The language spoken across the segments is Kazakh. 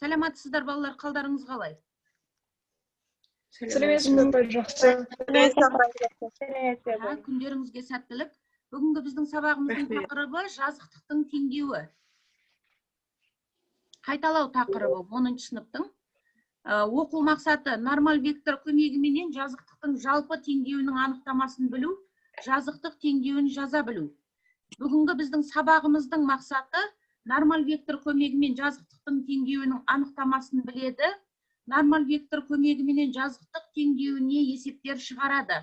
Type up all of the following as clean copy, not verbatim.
Сәлематсыздар, балалар, қалдарыңыз қалай? Сәлеметсіз бе, апай, жақсы. Аха, күндеріңізге сәттілік. Бүгінгі біздің сабағымыздың тақырыбы жазықтықтың теңдеуі. Қайталау тақырыбы 10 сыныптың. Оқу мақсаты нормаль вектор көмегіменен жазықтықтың жалпы теңдеуінің анықтамасын білу, жазықтық теңдеуін жаза білу. Бүгінгі біздің сабағымыздың мақсаты нормаль вектор көмегімен жазықтықтың теңдеуінің анықтамасын біледі, нормаль вектор көмегіменен жазықтық теңдеуіне есептер шығарады.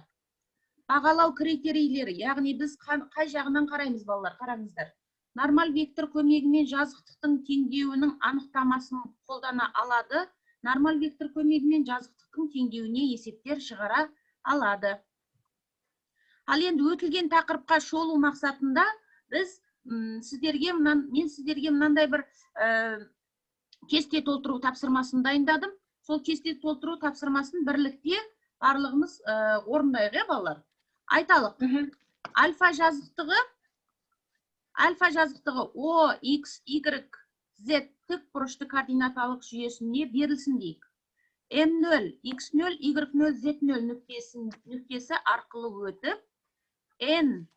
Бағалау критерийлері, яғни біз қай жағынан қараймыз, балалар, қараңыздар. Нормаль вектор көмегімен жазықтықтың теңдеуінің анықтамасын қолдана алады, нормаль вектор көмегімен жазықтықтың теңдеуіне есептер шығара алады. Ал енді өтілген тақырыпқа шолу мақсатында біз, сіздерге мен сіздерге мынандай бір кесте толтыру тапсырмасын дайындадым. Сол кесте толтыру тапсырмасын бірлікте барлығымыз орындайық, иә, балалар? Айталық, альфа жазықтығы О, X, Y, Z тік бұрышты координаталық жүйесіне берілсін дейік. М0, X0, Y0, Z0 нүктесі арқылы өтіп, N,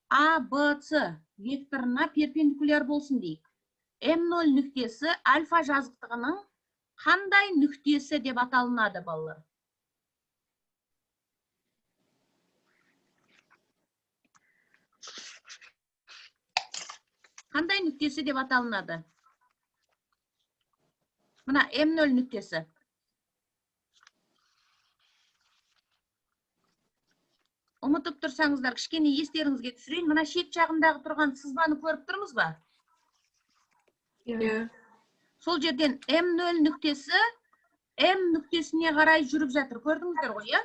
А, Б, С векторына перпендикуляр болсын дейік. М0 нүктесі альфа жазықтығының қандай нүктесі деп аталынады, балалар? Қандай нүктесі деп аталынады? Мына М0 нүктесі. Ұмытып тұрсаңыздар, кішкене естеріңізге түсірейін. Мына шет жағындағы тұрған сызбаны көріп тұрмыз ба? Иә. Сол жерден М0 нүктесі М нүктесіне қарай жүріп жатыр. Көрдіңіздер ғой, иә?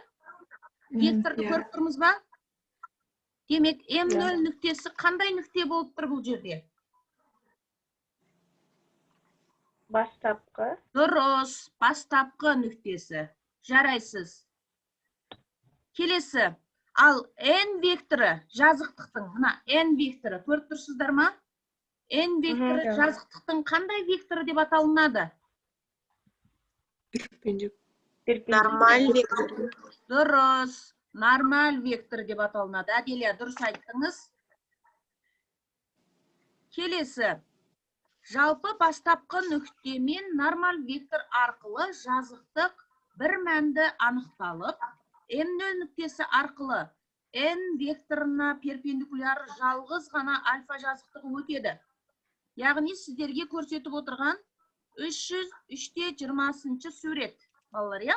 Векторды көріп тұрмыз ба? Демек, М0 нүктесі қандай нүкте болып тұр бұл жерде? Бастапқы. Дұрыс, бастапқы нүктесі. Жарайсыз. Келесі. Ал N векторы жазықтықтың, мына N векторы, көріп тұрсыздар ма? N векторы жазықтықтың қандай векторы деп аталынады? Нормаль вектор. Дұрыс, нормаль вектор деп аталынады. Әделия, дұрыс айттыңыз. Келесі. Жалпы бастапқы нүктемен нормаль вектор арқылы жазықтық бір мәнді анықталып, М0 нүктесі арқылы N векторына перпендикуляр жалғыз ғана альфа жазықтығы өтеді. Яғни сіздерге көрсетіп отырған үш жүз үште жиырмасыншы сурет, балалар, иә?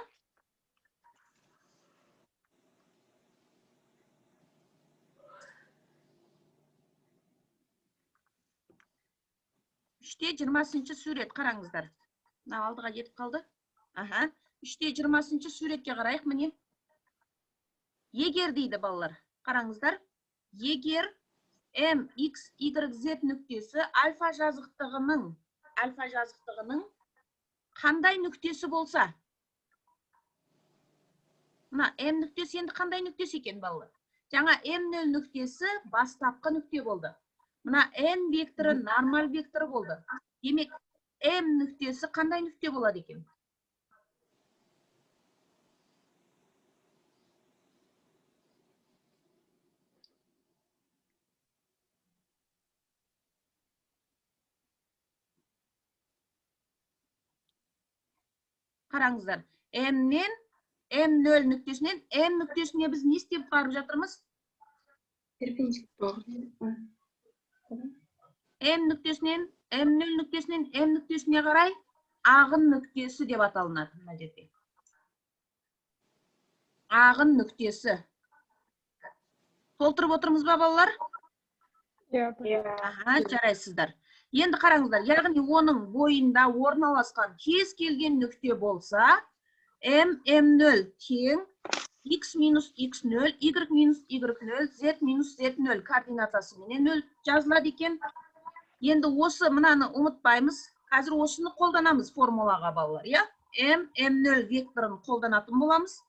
Үште жиырмасыншы сурет, қараңыздар. Мына алдыға кетіп қалды. Аха. Үште жиырмасыншы суретке қарайық, міне. Егер дейді, балалар, қараңыздар. Егер M, X, Y, Z нүктесі альфа жазықтығының қандай нүктесі болса? Мына М нүктесі енді қандай нүктесі екен, балалар? Жаңа М0 нүктесі бастапқы нүкте болды. Мына N векторы нормаль векторы болды. Демек, М нүктесі қандай нүкте болады екен? Қараңыздар, М-нен, М0 нүктесінен М нүктесіне біз не істеп барып жатырмыз? М нүктесінен, М0 нүктесінен М нүктесіне қарай ағын нүктесі деп аталынады мына жерде. Ағын нүктесі. Толтырып отырмыз ба, балалар? Иә. Иә. Аха, жарайсыздар. Енді қараңыздар, яғни оның бойында орналасқан кез келген нүкте болса, М, М0 тең X минус X0, Y минус Y0, Z минус Z0 координатасыменен нөл жазылады екен. Енді осы мынаны ұмытпаймыз. Қазір осыны қолданамыз формулаға, балалар, иә? М, М0 векторын қолданатын боламыз.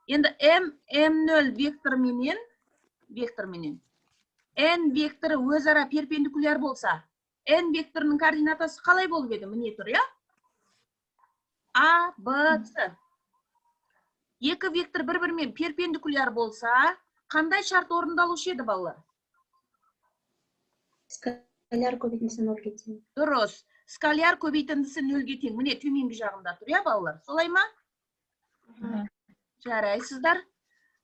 Енді М, М0 векторменен N векторы өзара перпендикуляр болса, N векторының координатасы қалай болып еді? Міне тұр, иә? А, Б, С. Екі вектор бір-бірімен перпендикуляр болса, қандай шарт орындалушы еді, балалар? Скаляр көбейтіндісі нөлге тең. Дұрыс. Скаляр көбейтіндісі нөлге тең. Міне, төменгі жағында тұр, иә, балалар? Солай ма? Жарайсыздар.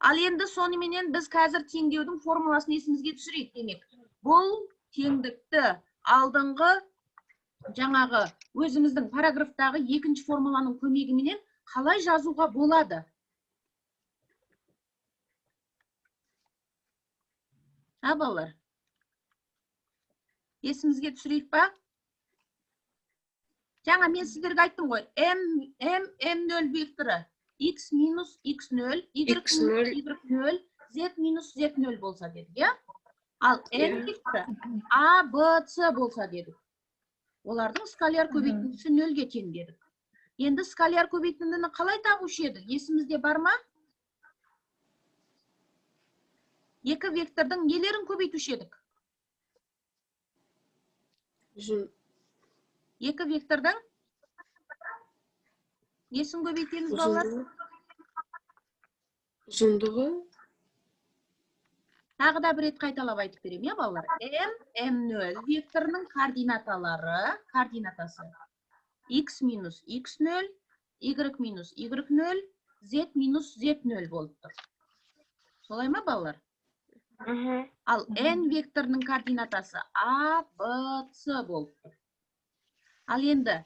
Ал енді соныменен біз қазір теңдеудің формуласын есімізге түсірейік. Демек, бұл теңдікті алдыңғы жаңағы өзіміздің параграфтағы екінші формуланың көмегіменен қалай жазуға болады? А, балалар? Есімізге түсірейік па? Жаңа мен сіздерге айттым ғой, m, m, m0 векторы x минус x0, y X0. минус y0, z минус z0 болса дедік, иә? Ал n Иә. векторы a, b, c болса дедік. Олардың скаляр көбейтіндісі нөлге тең дедік. Енді скаляр көбейтіндіні қалай табушы едік? Есімізде бар ма? Екі вектордың нелерін көбейтуші едік? Ұзын. Екі вектордың несін көбейтеміз, балалар? Ұзындығы. Ұзындығы. Тағы да бір рет қайталап айтып беремін, иә, балалар? M, M0 векторының координаталары, координатасы x минус x0, y минус y0, z минус z0 болып тұр. Солай ма, балалар? Ал n векторының координатасы a, b, c болып тұр. Ал енді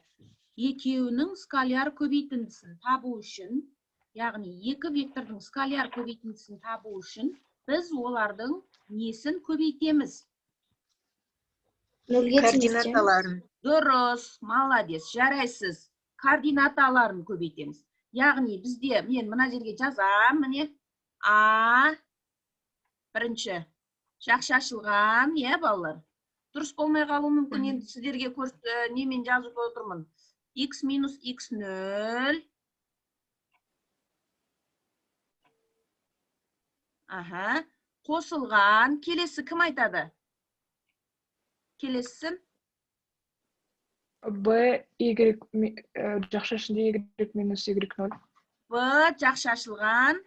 екеуінің скаляр көбейтіндісін табу үшін, яғни екі вектордың скаляр көбейтіндісін табу үшін біз олардың несін көбейтеміз? Нөлге тең. Координаталарын. Дұрыс, молодец, жарайсыз. Координаталарын көбейтеміз. Яғни бізде, мен мына жерге жазам, міне, А, бірінші, жақша ашылған, иә, балалар? Дұрыс болмай қалуы мүмкін, енді сіздерге немен жазып отырмын. X минус x0. Аха, қосылған. Келесі кім айтады? Келесісін? Б, Y, жақша ішінде Y минус Y0. Б жақша ашылған,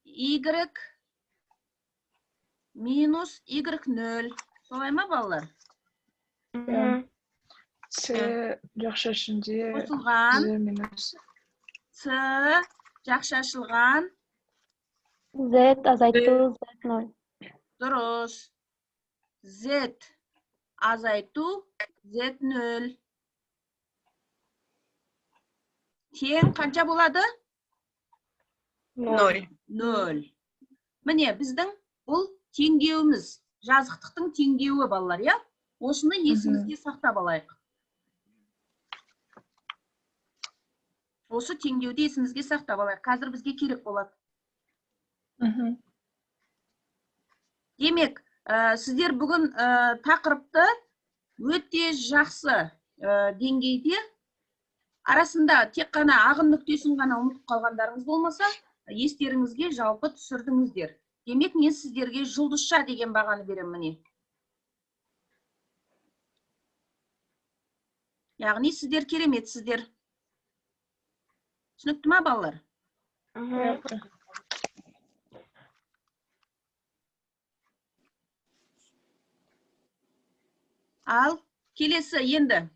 Y минус Y0. Солай ма, балалар? Иә. С жақша ішінде Қосылған. Z минус. С жақша ашылған. Z азайту Z0. Дұрыс. Z азайту Z0. Тең қанша болады? 0. 0. Міне, біздің бұл теңдеуіміз, жазықтықтың теңдеуі, балалар, иә? Осыны есімізге сақтап алайық. Осы теңдеуді есімізге сақтап алайық. Қазір бізге керек болады. Демек, сіздер бүгін тақырыпты өте жақсы деңгейде, арасында тек қана ағын нүктесін ғана ұмытып қалғандарыңыз болмаса, естеріңізге жалпы түсірдіңіздер. Демек, мен сіздерге жұлдызша деген бағаны беремін, міне. Яғни сіздер кереметсіздер. Түсінікті ма, балалар? Ал келесі енді.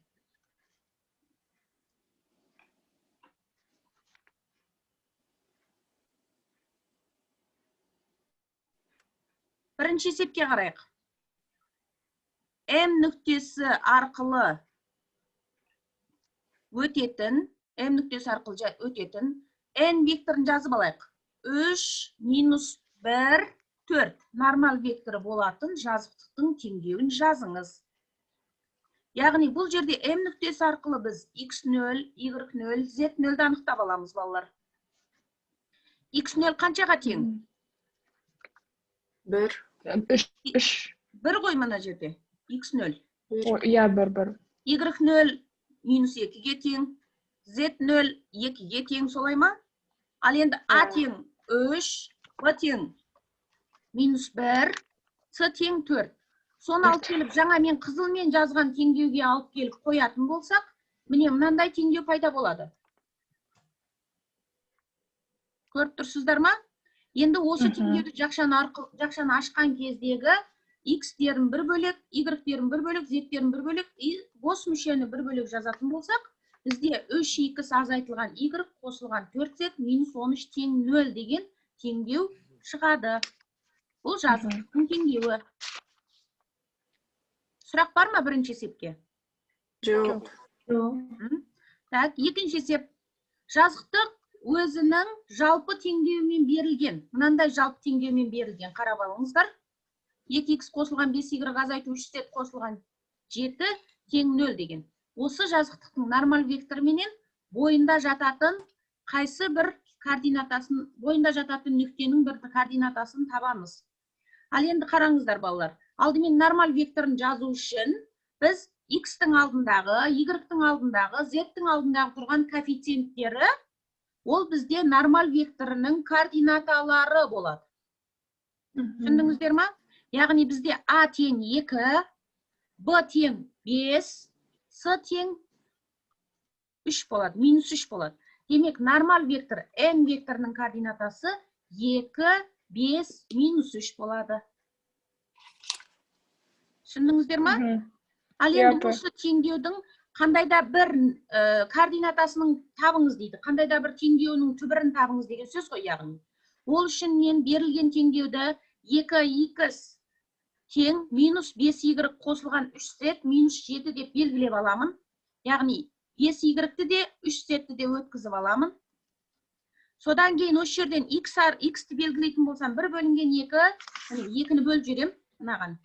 Бірінші есепке қарайық. М нүктесі арқылы өтетін, М нүктесі арқылы өтетін N векторын жазып алайық. 3 минус 1, 4 нормаль векторы болатын жазықтықтың теңдеуін жазыңыз. Яғни бұл жерде М нүктесі арқылы біз x0, y0, z0-ді анықтап аламыз, балалар. x0 қаншаға тең? 1. Үш, үш. 1 ғой мына жерде. x0. О, иә, 1, 1. y0 минус 2-ге тең, z0 2-ге тең, солай ма? Ал енді А тең 3, Б тең минус 1, С тең 4. Соны алып келіп, жаңа мен қызылмен жазған теңдеуге алып келіп қоятын болсақ, міне мынандай теңдеу пайда болады. Көріп тұрсыздар ма? Енді осы теңдеуді жақшаны арқылы, жақшаны ашқан кездегі x-терін бір бөлек, y-терін бір бөлек, z-терін бір бөлек, и бос мүшені бір бөлек жазатын болсақ, бізде 3x азайтылған y қосылған 4z минус 13 тең 0 деген теңдеу шығады. Бұл жазықтықтың теңдеуі. Сұрақ бар ма бірінші есепке? Жоқ. Жоқ. Так, екінші есеп. Жазықтық өзінің жалпы теңдеуімен берілген. Мынандай жалпы теңдеумен берілген. Қарап алыңыздар. 2x қосылған 5y азайту 3z қосылған 7 тең 0 деген. Осы жазықтықтың нормаль векторыменен бойында жататын қайсы бір координатасын, бойында жататын нүктенің бір координатасын табамыз. Ал енді қараңыздар, балалар. Алдымен нормаль векторын жазу үшін біз x-тің алдындағы, y-тің алдындағы, z-тің алдындағы тұрған коэффициенттері, ол бізде нормаль векторының координаталары болады. Түсіндіңіздер ма? Яғни бізде А тең 2, Б тең 5, С тең 3 болады, минус 3 болады. Демек, нормаль вектор N векторының координатасы 2, 5, минус 3 болады. Түсіндіңіздер ма? Ал енді осы теңдеудің қандай да бір координатасының табыңыз дейді. Қандай да бір теңдеуінің түбірін табыңыз деген сөз ғой, яғни. Ол үшін мен берілген теңдеуді 2x тең минус 5y қосылған 3z минус 7 деп белгілеп аламын. Яғни 5y-ті де 3z-ті де өткізіп аламын. Содан кейін осы жерден x-ті белгілейтін болсам 1 бөлінген 2, міне 2-ні бөліп жіберемін мынаған.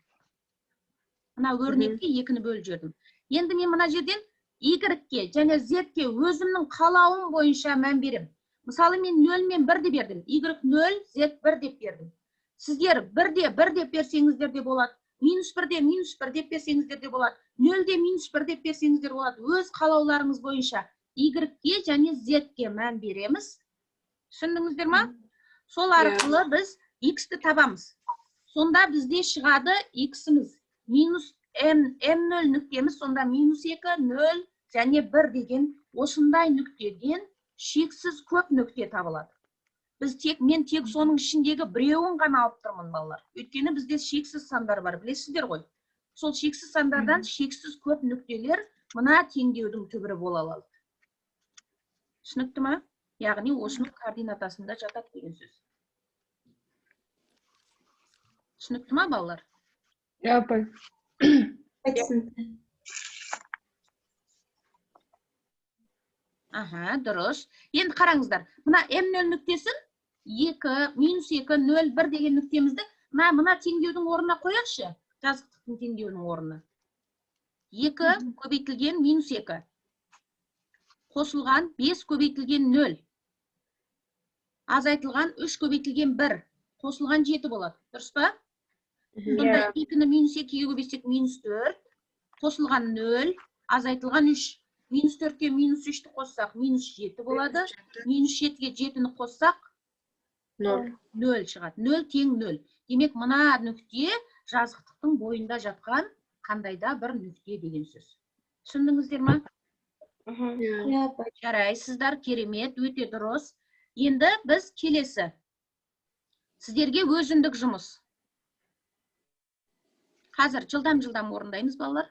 Мына өрнекке 2-ні бөліп жібердім. Енді мен мына жерден y-ке және z-ке өзімнің қалауым бойынша мән беремін. Мысалы, мен 0 мен 1-ді бердім. Y 0, z 1 деп бердім. Сіздер 1-де 1 деп берсеңіздер де болады. Минус 1-де минус 1 деп берсеңіздер де болады. 0-де минус 1 деп берсеңіздер болады. Өз қалауларыңыз бойынша y-ке және z-ке мән береміз. Түсіндіңіздер ма? Сол арқылы біз x-ті табамыз. Сонда бізде шығады x-іміз минус m0 нүктеміз, сонда минус 2, 0 және 1 деген осындай нүктеден шексіз көп нүкте табылады. Мен тек соның ішіндегі біреуін ғана алып тұрмын, балалар. Өйткені бізде шексіз сандар бар, білесіздер ғой. Сол шексіз сандардан шексіз көп нүктелер мына теңдеудің түбірі бола алады. Түсінікті ма? Яғни осының координатасында жатады деген сөз. Түсінікті ма, балалар? Иә, апай. Түсінікті. Аха, дұрыс. Енді қараңыздар, мына M0 нүктесін 2, минус 2, 0, 1 деген нүктемізді мына теңдеудің орнына қояйықшы, жазықтықтың теңдеуінің орнына. 2 көбейтілген минус 2 қосылған 5 көбейтілген 0 азайтылған 3 көбейтілген 1 қосылған 7 болады. Дұрыс па? Сонда 2-ні минус 2-ге көбейтсек минус 4 қосылған 0 азайтылған 3. Минус 4-ке минус 3-ті қоссақ минус 7 болады. Минус 7-ге 7-ні қоссақ 0. 0 шығады. 0 тең 0. Демек, мына нүкте жазықтықтың бойында жатқан қандай да бір нүкте деген сөз. Түсіндіңіздер ма? Иә. Жарайсыздар, керемет, өте дұрыс. Енді біз келесі. Сіздерге өзіндік жұмыс. Қазір жылдам-жылдам орындаймыз, балалар.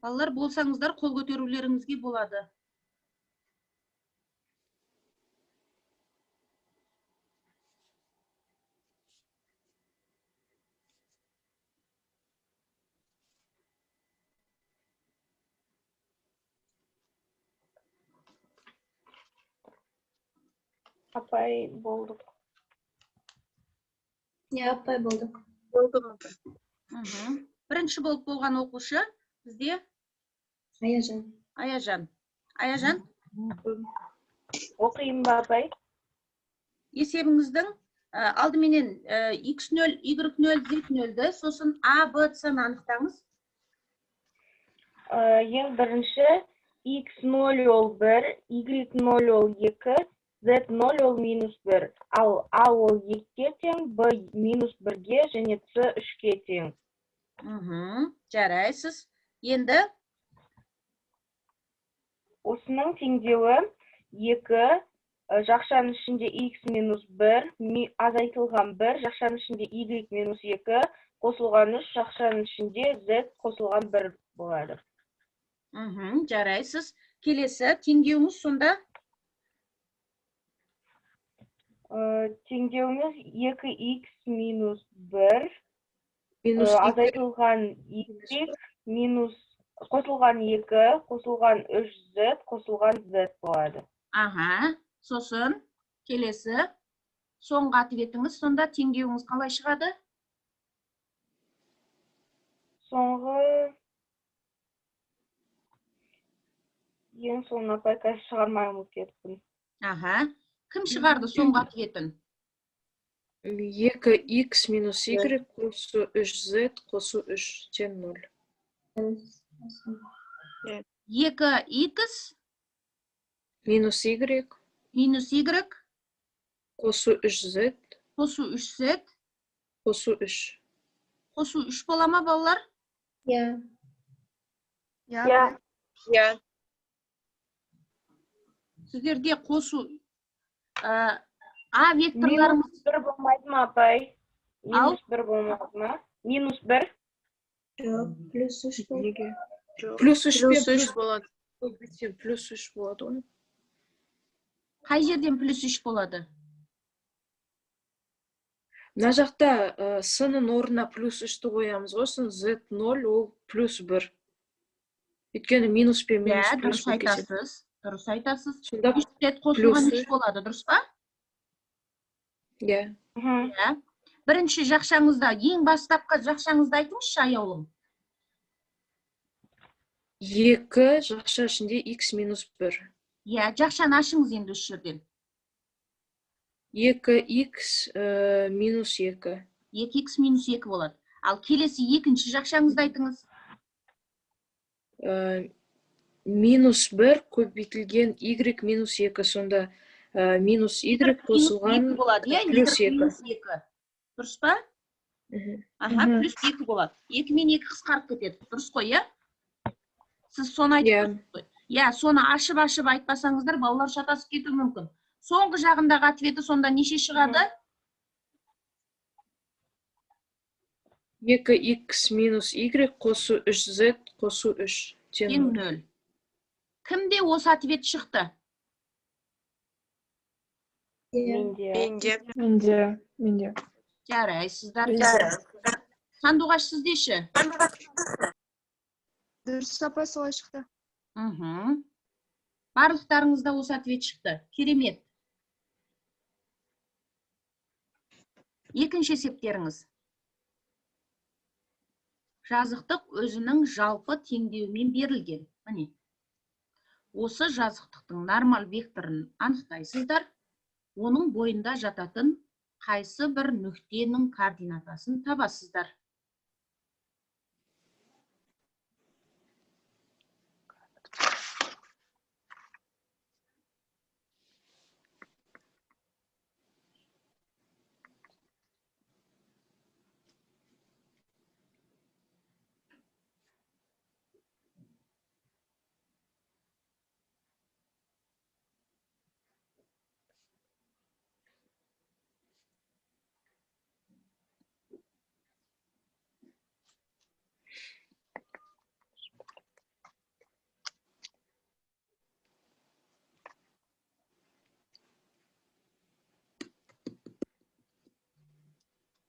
Балалар, болсаңыздар, қол көтерулеріңізге болады. Апай, болдық. Иә, апай, болдық. Болдық, апай. Бірінші болып болған оқушы бізде Аяжан. Аяжан. Аяжан, Оқиын ба, апай? Есебіңіздің алдыменен x0, y0, z0-ді, сосын A, B, C-ні анықтаңыз. Ең бірінші x0 ол 1, y0 ол 2, z0 ол минус 1. Ал A ол 2-ге тең, B минус 1-ге және C 3-ге тең. Жарайсыз. Енді Осының теңдеуі 2 жақшаның ішінде x минус 1, азайтылған 1, жақшаның ішінде y минус 2, қосылған 3, жақшаның ішінде z қосылған 1 болады. Жарайсыз. Келесі теңдеуіңіз сонда? Теңдеуіміз 2x минус 1, Минус екі. Азайтылған y минус қосылған 2, қосылған 3z, қосылған z болады. Аха, сосын келесі соңғы ответіңіз сонда теңдеуіңіз қалай шығады? Соңғы ең соңын, апай, қазір шығармай ұмытып кеттім. Аха, кім шығарды соңғы ответін? 2x минус y қосу 3z қосу 3 тең 0. 2x Минус y минус y қосу 3z қосу 3z қосу 3. Қосу 3 бола ма, балалар? Иә. Иә. Иә. Сіздерде қосу А векторларымыз Минус 1 болмайды ма, апай? Ал? Минус 1 болмады ма? Минус 1. Жоқ, плюс 3 болды. Неге? Плюс 3 Плюс пен үш болады. Көбейтсем плюс 3 болады ғой. Қай жерден плюс 3 болады? Мына жақта с-ның орнына плюс 3-ті қоямыз ғой, сосын z 0 ол плюс 1. Өйткені минус пен минус Иә, плюс дұрыс болып кетеді. айтасыз. Дұрыс айтасыз. Сонда 3 рет қосылған плюс 3 болады, дұрыс па? Иә. Иә. Бірінші жақшаңызда, ең бастапқы жақшаңызды айтыңызшы, Аяулым. 2 жақша ішінде x минус 1. Иә, жақшаны ашыңыз енді осы жерден. 2x минус 2. 2x минус 2 болады. Ал келесі екінші жақшаңызды айтыңыз. Минус 1 көбейтілген y минус 2, сонда минус y Минус қосылған 2 болады, иә, плюс y 2. Минус 2. Дұрыс па? Аха, плюс 2 болады. 2 мен 2 қысқарып кетеді. Дұрыс қой, иә? Сіз соны айтып Иә. тұрсыз ғой. Иә, соны ашып-ашып айтпасаңыздар, балалар шатасып кетуі мүмкін. Соңғы жағындағы ответі сонда неше шығады? 2x минус y қосу 3z қосу 3 тең Тең 0. 0. Кімде осы ответ шықты? Менде. Менде. Менде, менде. Жарайсыздар. Менде. Сандуғаш, сізде ше? Дұрыс, апай, солай шықты. Барлықтарыңызда осы ответ шықты. Керемет. Екінші есептеріңіз. Жазықтық өзінің жалпы теңдеуімен берілген. Міне. Осы жазықтықтың нормаль векторын анықтайсыздар. Оның бойында жататын қайсы бір нүктенің координатасын табасыздар.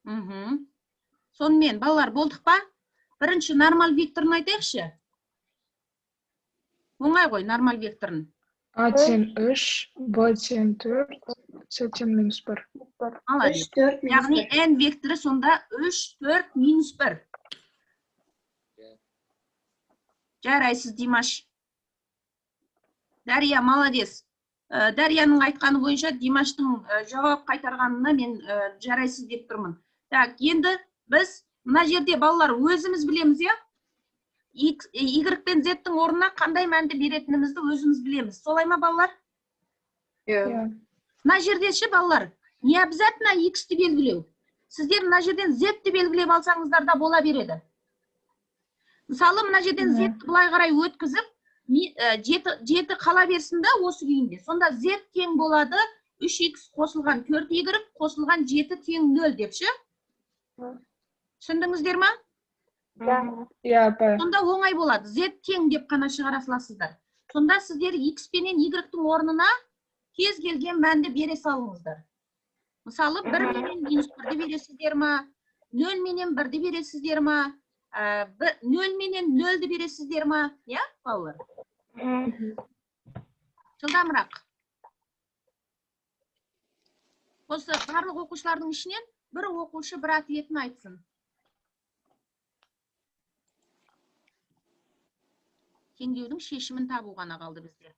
Мхм. Сонымен, балалар, болдық па? Бірінші нормаль векторын айтайықшы. Оңай ғой нормаль векторын. А тең 3, Б тең 4, С тең минус 1. Молодец. 3, 4, минус Яғни 1. n векторы сонда 3, 4, минус 1. Жарайсыз, Димаш. Дария, молодец. Дарияның айтқаны бойынша Димаштың жауап қайтарғанына мен жарайсыз деп тұрмын. Так, енді біз мына жерде, балалар, өзіміз білеміз, иә? X, Y пен Z-тің орнына қандай мәнді беретінімізді өзіміз білеміз. Солай ма, балалар? Иә. Иә. Мына жерде ше, балалар, не обязательно X-ті белгілеу. Сіздер мына жерден Z-ті белгілеп алсаңыздар да бола береді. Мысалы, мына жерден Z-ті былай қарай өткізіп, жеті қала берсін да осы күйінде. Сонда Z тең болады 3x қосылған 4y қосылған 7 тең 0 деп ше. Түсіндіңіздер ма? Иә. Иә, апай. Сонда оңай болады. Z тең деп қана шығара саласыздар. Сонда сіздер X пенен Y-тің орнына кез келген мәнді бере салыңыздар. Мысалы, 1 менен минус 1-ді бересіздер ма? 0 менен 1-ді бересіздер ма? 0 менен 0-ді бересіздер ма? Иә, балалар? Жылдамырақ. Осы барлық оқушылардың ішінен бір оқушы бір ответін айтсын. Теңдеудің шешімін табу ғана қалды бізде.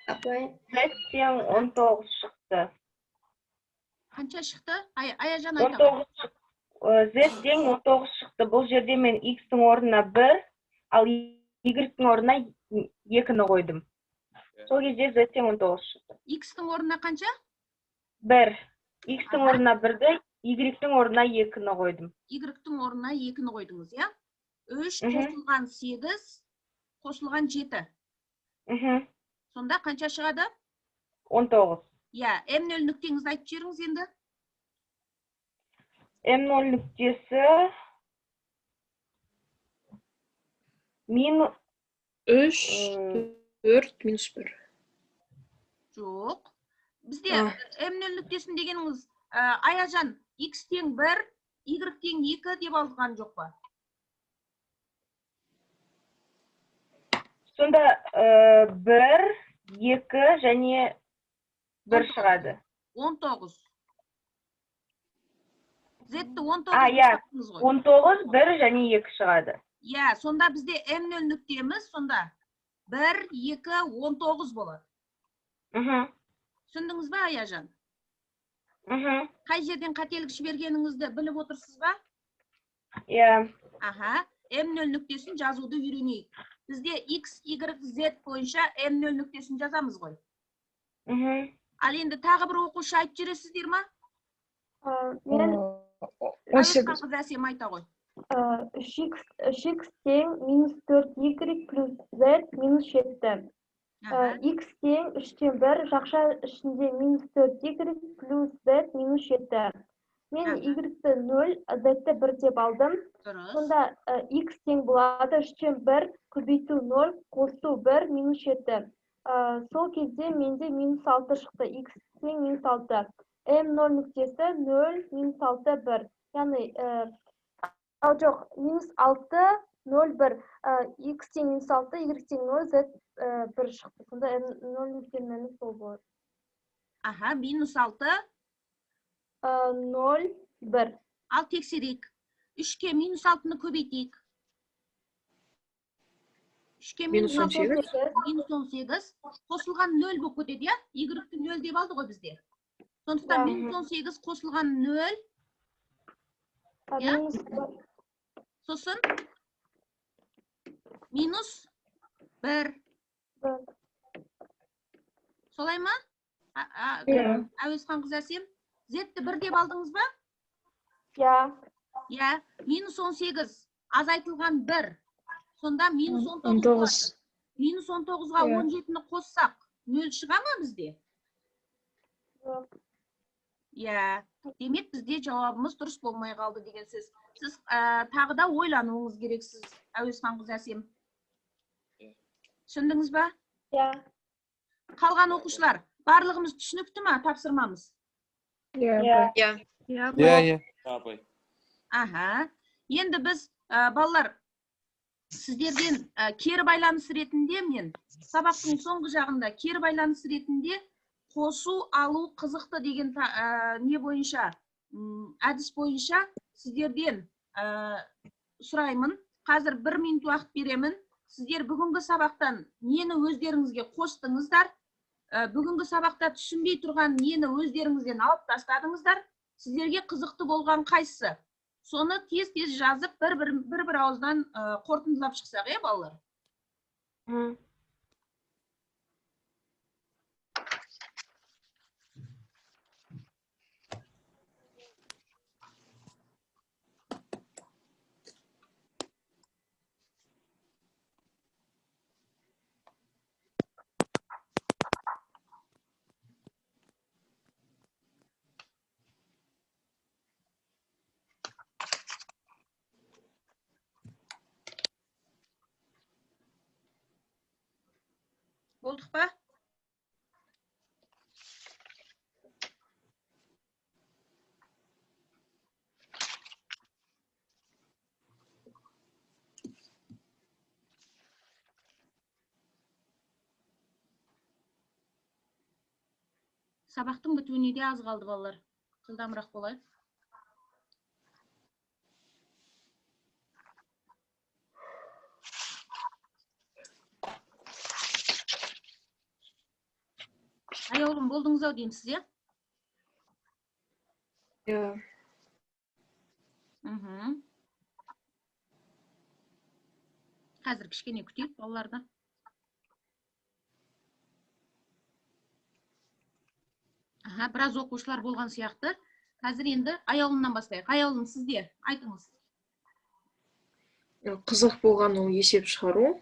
Апай, Z тең 19 шықты. Қанша шықты? Аяжан айта ғой. 19 шықты. Z тең 19 шықты. Бұл жерде мен X-тің орнына 1, ал Y-тің орнына 2-ні қойдым. Сол кезде Z тең 19 шықты. X-тің орнына қанша? 1. X-тің орнына 1-ді, Y-тің орнына 2-ні қойдым. Y-тің орнына 2-ні қойдыңыз, иә? 3 Мхм. қосылған 8 қосылған 7. Сонда қанша шығады? 19. Иә, М0 нүктеңізді айтып жіберіңіз енді. М0 нүктесі минус 3, 4, минус 1. Жоқ. Бізде М0 нүктесін дегеніңіз, Аяжан, X тең 1, Y тең 2 деп алған жоқ па? Сонда 1, 2 және 1 шығады. 19. Z-ті 19 Иә. таптыңыз ғой. 19, 1 және 2 шығады. Иә, сонда бізде М0 нүктеміз сонда 1, 2, 19 болады. Түсіндіңіз ба, Аяжан? Мхм. Қай жерден қателік жібергеніңізді біліп отырсыз ба? Иә. Аха, М0 нүктесін жазуды үйренейік. Бізде X, Y, Z бойынша М0 нүктесін жазамыз ғой. Ал енді тағы бір оқушы айтып жібересіздер ма? Мен 18. Қыз Әсем айта ғой. Үш икс тең минус төрт y плюс z минус жеті. X тең үштен бір, жақша ішінде минус төрт y плюс z минус жеті. Мен y-ті нөл, z-ті бір деп алдым. Дұрыс. Сонда x тең болады үштен бір көбейту нөл қосу бір минус жеті. Сол кезде менде минус алты шықты. X тең минус алты. М нөл нүктесі нөл минус алты бір. Яғни, ал жоқ, минус алты нөл бір. X тең минус алты, Y тең нөл, Z бір шықты. Сонда М нөл нүктенің мәні сол болады. Аха, минус алты. Нөл бір. Ал тексерейік. Үшке минус алтыны көбейтейік. Үшке минус Минус он алты, сегіз. минус он сегіз. Қосылған нөл болып кетеді, иә? Y-ті нөл деп алды ғой бізде. Сондықтан минус он сегіз қосылған нөл. Иә? Минус бір. Сосын минус бір. Бір. Солай ма? Иә. Әуесхан қыз Әсем, Z-ті бір деп алдыңыз ба? Иә. Иә, минус он сегіз азайтылған бір. Сонда минус он Он тоғыз тоғыз. болады. Минус он тоғызға Иә. он жетіні қоссақ, нөл шыға ма бізде? Жоқ. Иә, демек бізде жауабымыз дұрыс болмай қалды деген сөз. Сіз тағы да ойлануыңыз керексіз, Әуезханқызы Әсем. Түсіндіңіз ба? Иә. Қалған оқушылар, барлығымыз түсінікті ма тапсырмамыз? Иә, Иә. апай. Иә. Иә, иә. Апай. Аха. Енді біз, балалар, сіздерден кері байланыс ретінде мен сабақтың соңғы жағында кері байланыс ретінде қосу, алу қызықты деген не бойынша, әдіс бойынша сіздерден сұраймын. Қазір 1 минут уақыт беремін. Сіздер бүгінгі сабақтан нені өздеріңізге қостыңыздар? Бүгінгі сабақта түсінбей тұрған нені өздеріңізден алып тастадыңыздар? Сіздерге қызықты болған қайсысы? Соны тез-тез жазып, бір-бір ауыздан қорытындылап шықсақ, иә, балалар? Болдық па? Сабақтың бітуіне де аз қалды, балалар. Жылдамырақ болайық. Аяулым, болдыңыз ау деймін сіз, иә? Иә. Қазір кішкене күтейік балаларды. Аха, біраз оқушылар болған сияқты. Қазір енді Аяулымнан бастайық. Аяулым, сізде айтыңыз. Қызық болған ол есеп шығару.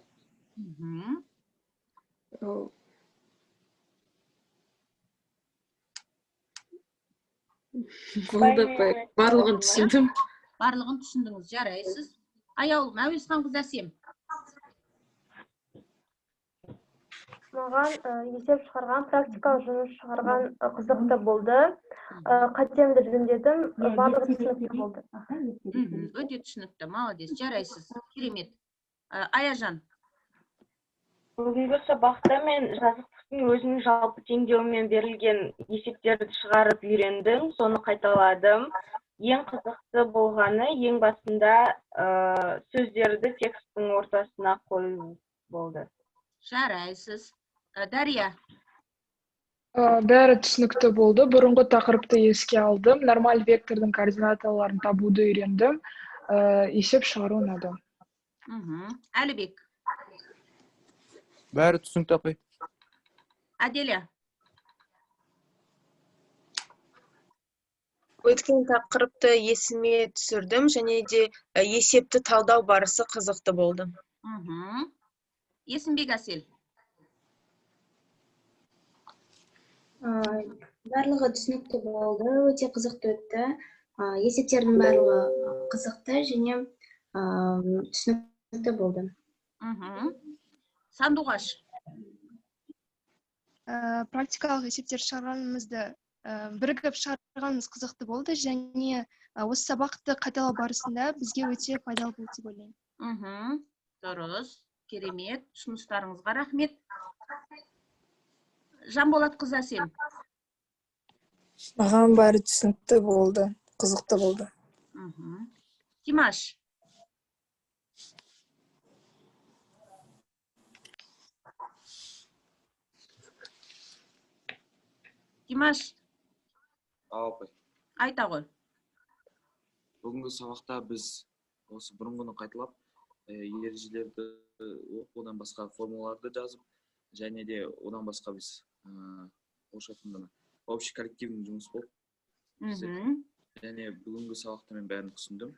Болды, апай. Барлығын түсіндім. Барлығын түсіндіңіз, жарайсыз. Аяулым, Әуезханқызы Әсем. Маған есеп шығарған, практикалық жұмыс шығарған қызықты болды. Қатемді жөндедім, барлығы түсінікті болды. Өте түсінікті, молодец, жарайсыз, керемет. Аяжан. Бүгінгі сабақта мен жазықтықтың өзінің жалпы теңдеуімен берілген есептерді шығарып үйрендім, соны қайталадым. Ең қызықты болғаны, ең басында сөздерді тексттің ортасына қою болды. Жарайсыз. Дария. Бәрі түсінікті болды. Бұрынғы тақырыпты еске алдым. Нормаль вектордың координаталарын табуды үйрендім. Есеп шығару ұнады. Әлібек. Бәрі түсінікті, апай. Аделя. Өткен тақырыпты есіме түсірдім және де есепті талдау барысы қызықты болды. Есімбек Әсел. Барлығы түсінікті болды, өте қызықты өтті. Есептердің барлығы қызықты және түсінікті болды. Сандуғаш. Практикалық есептер шығарғанымызды, бірігіп шығарғанымыз қызықты болды және осы сабақты қайталау барысында бізге өте пайдалы болды деп ойлаймын. Дұрыс, керемет, ұсыныстарыңызға рахмет. Жанболат қызы Әсем. Маған бәрі түсінікті болды, қызықты болды. Димаш. Димаш. Ау, апай. Айта ғой. Бүгінгі сабақта біз осы бұрынғыны қайталап, ережелерді оқудан басқа формулаларды жазып, және де одан басқа біз, орысша айтқанда, общий коллективный жұмыс болып, бізде. Және бүгінгі сабақта мен бәрін түсіндім.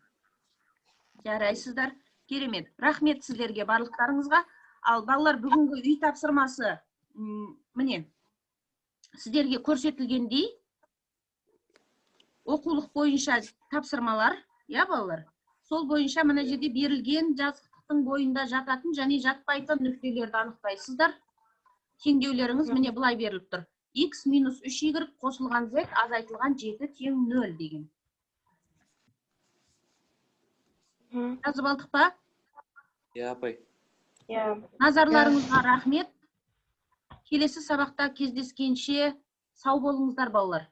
Жарайсыздар, керемет. Рахмет сіздерге барлықтарыңызға. Ал балалар, бүгінгі үй тапсырмасы, міне. Сіздерге көрсетілгендей, оқулық бойынша тапсырмалар, иә, балалар? Сол бойынша мына жерде берілген жазықтықтың бойында жататын және жатпайтын нүктелерді анықтайсыздар. Теңдеулеріңіз міне былай беріліп тұр: x минус 3y қосылған z азайтылған 7 тең 0 деген. Жазып алдық па? Иә, апай. Иә. Назарларыңызға рахмет. Келесі сабақта кездескенше сау болыңыздар, балалар.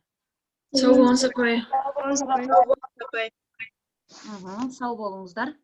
Сау болыңыз, апай. Сау болыңыз, апай. Сау болыңыздар.